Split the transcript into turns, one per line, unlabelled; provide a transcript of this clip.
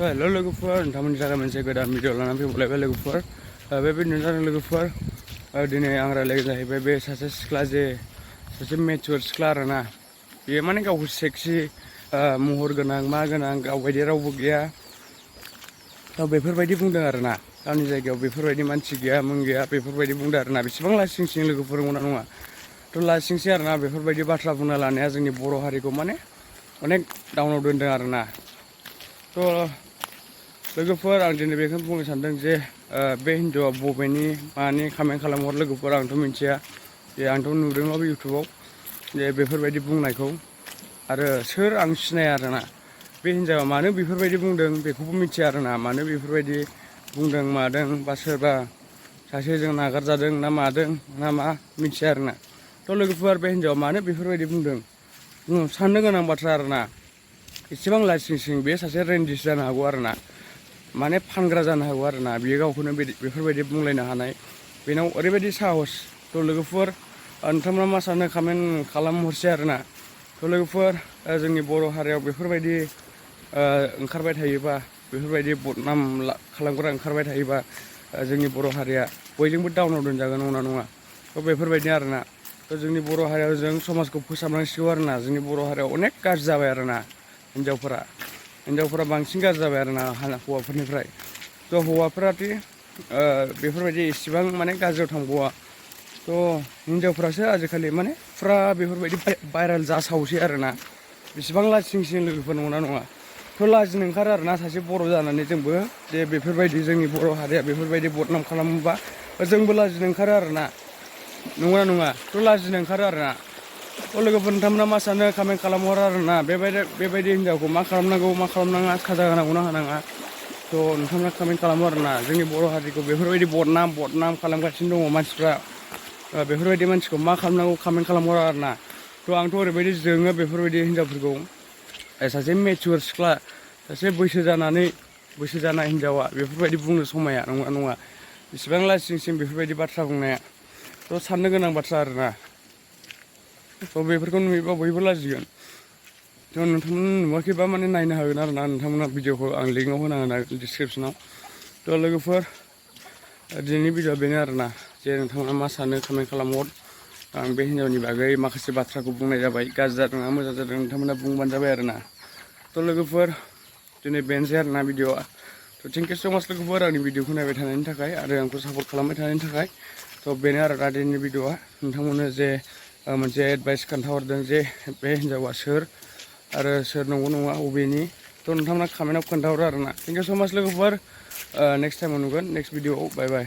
हेल' लोगोफोर नोंथांमोननि थाखाय मोनसे गोदान भिडिअ लानानै फैबावलायबाय लोगोफोर बे भिडिअ जादों लोगोफोर दिनै आं रायलायगोन जाहैबाय बे सासे सिख्ला जे सासे मेचुर सिख्ला आरोना बेयो माने गावखौ सेक्सि महर गोनां मा गोनां गावबायदि रावबो गैया बेफोरबायदि बुंदों आरोना गावनि जायगायाव बेफोरबायदि मानसि गैया मुं गैया बेफोरबायदि बुंदों आरोना बेसेबां लासिंसिं लोगोफोर नंगौना नङा थ' लासिंसिं आरोना बेफोरबायदि बाथ्रा बुंना लानाया जोंनि बर' हारिखौ माने अनेक डाउनाव दोनदों आरोना थ' लोगोफोर आं दिनै बेखौनो बुंनो सानदों जे बे हिन्जावआ बबेनि मानि कमेन्ट खालामहर लोगोफोर आंथ' मिथिया जे आंथ' नुदोंबाबो इउटुबाव जे बेफोरबायदि बुंनायखौ आरो सोर आं सिनाया आरोना बे हिन्जावआ मानो बेफोरबायदि बुंदों बेखौबो मिथिया आरोना मानो बेफोरबायदि बुंदों मादों बा सोरबा सासेजों नागारजादों ना मादों ना मा मिथिया आरोना थ' लोगोफोर बे हिन्जावआ मानो बेफोरबायदि बुंदों साननो गोनां बाथ्रा आरोना एसेबां लासिंसिं बे सासे रेन्डिस जानो हागौ आरोना माने फानग्रा जानो हागौ आरोना बियो गावखौनो बेफोरबायदि बुंलायनो हानाय बेनाव ओरैबायदि साहस थ' लोगोफोर नोंथांमोना मा सानो कमेन्ट खालामहरसै आरोना थ' लोगोफोर जोंनि बर' हारियाव बेफोरबायदि ओंखारबाय थायोबा बेफोरबायदि बदनाम खालामग्रा ओंखारबाय थायोबा जोंनि बर' हारिया बयजोंबो डाउनाव दोनजागोन नंगौना नङा थ' बेफोरबायदि आरोना थ' जोंनि बर' हारियाव जों समाजखौ फोसाबनांसिगौ आरोना जोंनि बर' हारियाव अनेक गाज्रि जाबाय आरोना हिन्जावफोरा बांसिन गाज्रि जाबाय आरोना हौवाफोरनिफ्राय थ' हौवाफोरादि बेफोरबायदि इसेबां माने गाज्रियाव थांबावा थ' हिन्जावफ्रासो आजिखालि माने फुरा बेफोरबायदि भाइरेल जासावसै आरोना बेसेबां लासिंसिं लोगोफोर नंगौना नङा थ' लाजिनो ओंखारो आरोना सासे बर' जानानै जोंबो जे बेफोरबायदि जोंनि बर' हारिया बेफोरबायदि बदनाम खालामोबा जोंबो लाजिनो ओंखारो आरोना नंगौना नङा थ' लाजिनो ओंखारो आरोना थ' लोगोफोर नोंथांमोना मा सानो कमेन्ट खालामहर आरोना बेबायदि हिन्जावखौ मा खालामनांगौ मा खालामनाङा साजा होनांगौ ना होनाङा थ' नोंथांमोना कमेन्ट खालामो आरोना जोंनि बर' हारिखौ बेफोरबायदि बदनाम खालामगासिनो दङ मानसिफ्रा बेफोरबायदि मानसिखौ मा खालामनांगौ कमेन्ट खालामहर आरोना थ' आंथ' ओरैबायदि जोङो बेफोरबायदि हिन्जावफोरखौ सासे मेचुर सिख्ला सासे बैसो जानाय हिन्जावा बेफोरबायदि बुंनो समाया नङा नङा इसिबां लासिंसिं बेफोरबायदि बाथ्रा बुंनाया थ' साननो गोनां बाथ्रा आरोना थ' बेफोरखौ नुयोबा बयबो लाजिगोन थ' नोंथांमोना नुवाखैबा माने नायनो हागोन आरोना नोंथांमोना भिडिअखौ आं लिंकआव होना होगोन डिसक्रिपसनाव थ' लोगोफोर दिनैनि भिडिअआ बेनो आरोना जे नोंथांमोना मा सानो कमेन्ट खालामहर आं बे हिन्जावनि बागै माखासे बाथ्राखौ बुंनाय जाबाय गाज्रि जादों ना मोजां जादों नोंथांमोना बुंबानो जाबाय आरोना थ' लोगोफोर दिनै बेनोसै आरोना भिडिअआ थ' थेंक इउ स' माच लोगोफोर आंनि भिडिअखौ नायबाय थानायनि थाखाय आरो आंखौ सापर्ट खालामबाय थानायनि थाखाय थ' बेनो आरोना दिनैनि भिडिअआ नोंथांमोननो जे मोनसे एडभाइस खोन्थाहरदों जे बे हिन्जावा सोर आरो सोर नंगौ नङा अबेनि थ' नोंथांमोना कमेन्टआव खोन्थाहरो आरोना थेंक इउ स' माच लोगोफोर नेक्स्ट टाइमाव नुगोन नेक्स्ट भिडिअआव बाय बाय